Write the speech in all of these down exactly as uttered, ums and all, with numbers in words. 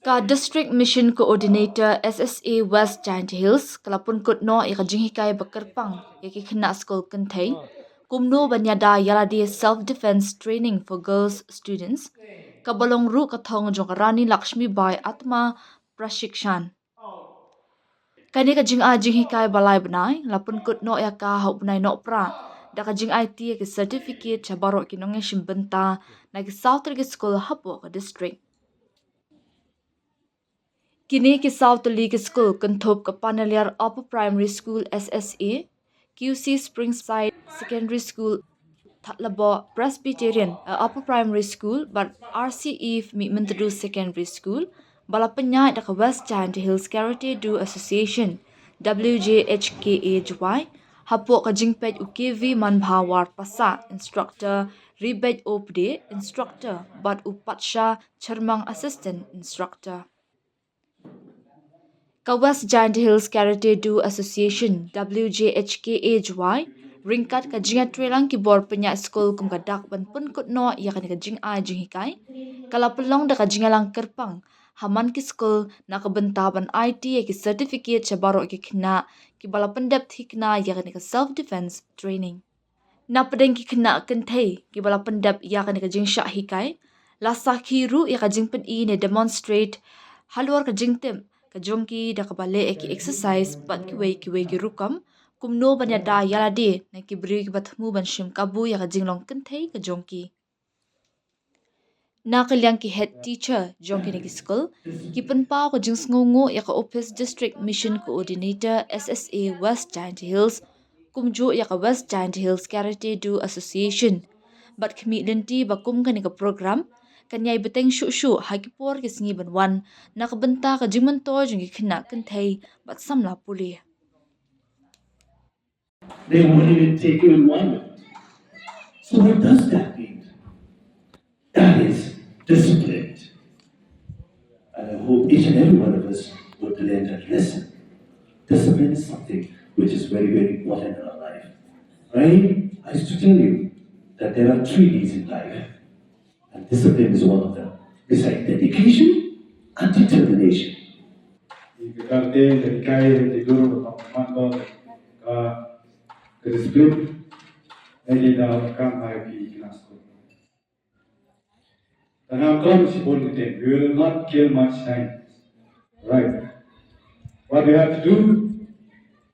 Ka District Mission Coordinator S S A West Jaintia Hills ka la pynkut noh ïa ka jinghikai ba kyrpang ïa ki khynnah skul kynthei kumno ban ïada ïalade self defense training for girls students, kaba long ruh ka thong jong ka Rani Lakshmibai Atma Prashikshan. Kane ka jingai jinghikai ba lai bnai la pynkut noh ïa ka ha u bnai Nohprah da ka jingaiti ïa ki certificate sha baroh ki nongïashim bynta na ki saw tylli ki skul hapoh ka district. Kine ki saw tylli ki skul kynthup ka Panaliar Upper Primary School S S A, Q C Springside Secondary School, Thatlabo Presbyterian, uh, Upper Primary School bad R C Eve Mihmyntdu Secondary School, ba la pynïaid da ka West Jaintia Hills Karate Do Association, W J H K A Jowai, hapoh ka jingpeit u K V Manbha War Passah, Instructor, Ribet Opde, Instructor, bad u Patsha Chyrmang, Assistant Instructor. Ka West Jaintia Hills Karate Do Association, W J H K A Jowai, ryngkat ka jingïatreilang ki bor pynïaid skul kum ka dak ban pynkut noh ïa kane ka jingai jinghikai, ka la pynlong da ka jingïalang kyrpang ha man ki skul na ka bynta ban aiti ïa ki certificate sha baroh ki khynnah kiba la pyndep thikna ïa kane ka self defense training. Na pdeng ki khynnah kynthei kiba la pyndep ïa kane ka jingshah hikai, la sakhi ruh ïa ka jingpyni ne demonstrate halor ka jingtip ka jong ki da kaba leh ïa ki exercise bad kiwei kiwei ki rukom kumno ban ïada ïalade na ki briew kiba thmu ban shim kabu ïa ka jinglong kynthei ka jong ki. Na ka liang ki head teacher jong kine ki skul ki pynpaw ka jingsngewnguh ïa ka ophis District Mission Coordinator S S A West Jaintia Hills kumjuh ïa ka West Jaintia Hills Karate Do Association bad khmih lynti ba kum kane ka program kan ïai bteng shuh shuh ha ki por ki sngi ban wan na ka bynta ka jingmyntoi jong ki khynnah kynthei bad samla pule. They won't even take you in one minute. So what does that mean? That is discipline. And I hope each and every one of us would learn that lesson. Discipline is something which is very, very important in our life. Right? I used to tell you that there are three D's in life. And discipline is one of them. Besides dedication and determination. Ka karate, ka hikai, ka jor, ka man ko, ka, ka discipline. Ïa ki da kam ha ki khynnah skul. Tang ngam khlem shibun kita, we will not kill much time. Right. What we have to do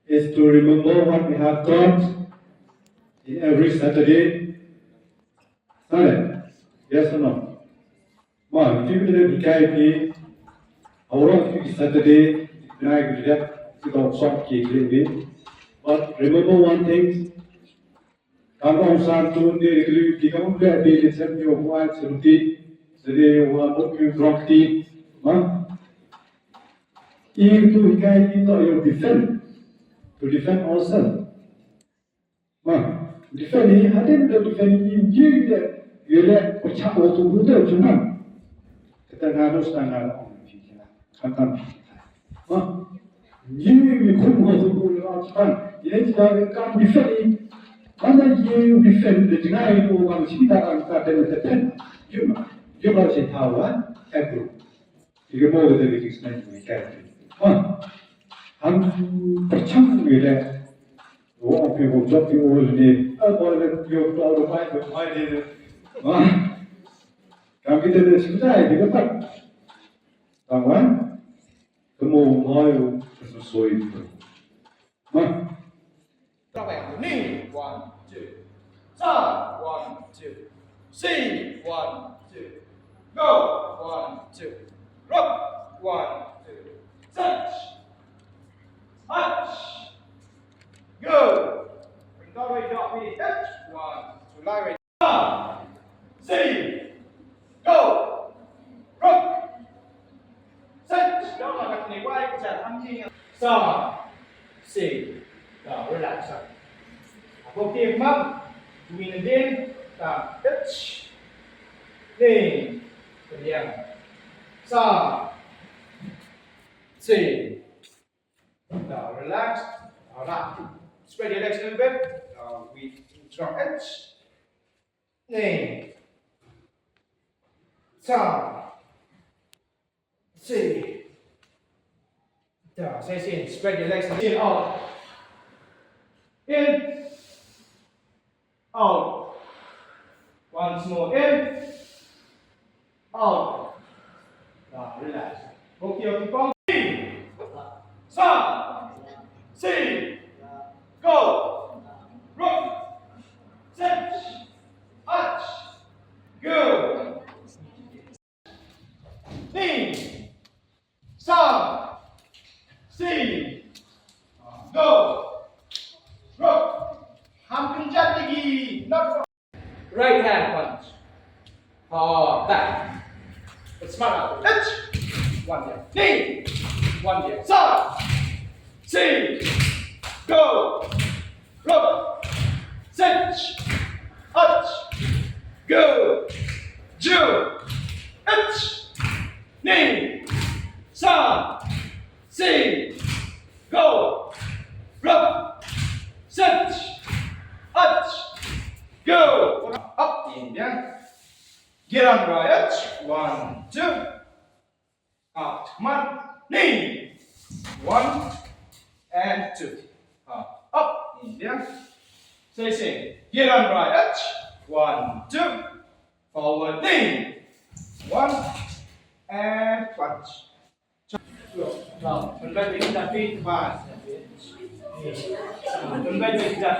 is to remember what we have taught in every Saturday. Sale, yes or no? Ma, kito kita hikai ki, awrong ki Saturday, bnai ki dep, ki tong sok ki kling ni. But remember one thing, kam ong san tun de kli ki kam de de de sem yo wa seruti, de de yo wa mut yo drok ti, ma. Ito hikai ito yo defend, to defend ourselves. Ma, defend hi hadin da defend hi, hi da, hi da pecah waktu muda cuma. Kata ngarus tang ngarus ong hi kila. Kata hi. Ma, hi hi kum waktu muda cuma. Hi da kita kan defend hi. Mana hi defend da jengai tu orang sini tak akan kita defend. Cuma, cuma saya tahu kan, eh bro. Ïa ka mo ka dei ka jingsneng jong ka. Ha. Hang pyrchang ïa leh. Wa ong phi wa jop phi ol ni. A ko le phi wa to ro mai to mai ni. Ha. Kam kita le shu dai kita pat. Tang wan. Ka mo mai u ka soi. One, two. Sa, one, two. Si, one, two. Go, one, two. Rock, one, two. Touch. Touch. Go. Bring the way, drop me. Touch. One, two. Lie right. Sa, si, go. Rock. Sa, si, go. Sa, si, go. Relax. Ako kif mam. Kumin din. Ta. Touch. Ni. Kemudian. Sa, si. Now relax. Now, spread your legs a little bit. Now we drop it. Ni. Sa. Six. Down. Six in. Spread your legs. In, out. In. Out. Once more. In. Out. Now relax. Okay, okay, pump. Sa. Si. Go. Rook. Sit. Arch. Go. Ni. Sa. Si. Go. Rook. Ham kynjat lagi. Not for right hand punch. Ah, back. It's smart out. Touch. One there. Knee. One there. Sa. Si. Go. Rook. Sit. Arch. Go. Ju. Arch. Ni. Sa. Si. Go. Rook. Sit. Arch. Go. Up in there. Get on right. One, two. Out. Come on. Knee. One and two. Up. Up. In there. Say, say. Get on right. One, two. Forward. Knee. One and punch. Now, pynbeit bad kita feet, bad. Pynbeit bad kita.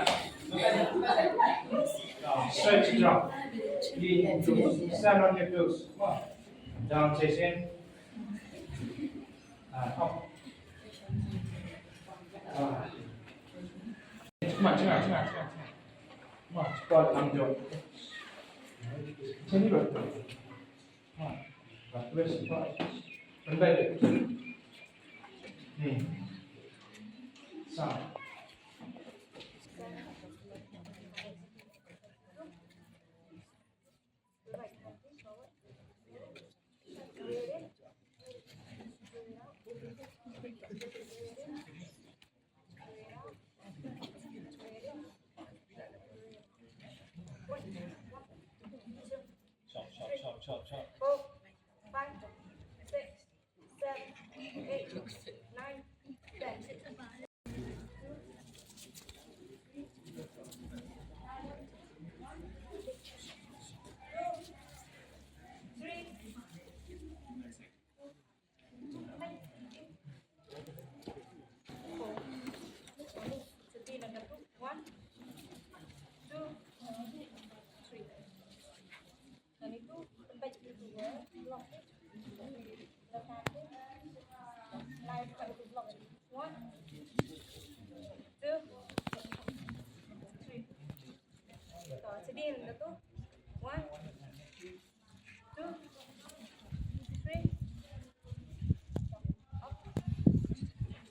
Now, stretch, drop. Stand on your toes. Come on. Down, chest in. Ah, up. Ah. Come on, come on, come on, come on, come on. Come on, squat, long jump. Sini, bro. Come on. Back, twist, come on. Turn back. Ni. Sa. Chop, chop, chop, chop, chop. Four, five, six, seven, eight, nine, ten. Three. One, two, three. Then you go back to the work, lock it. Left hand, knife, cut it, lock it. One, two, three. So, sedih na tu.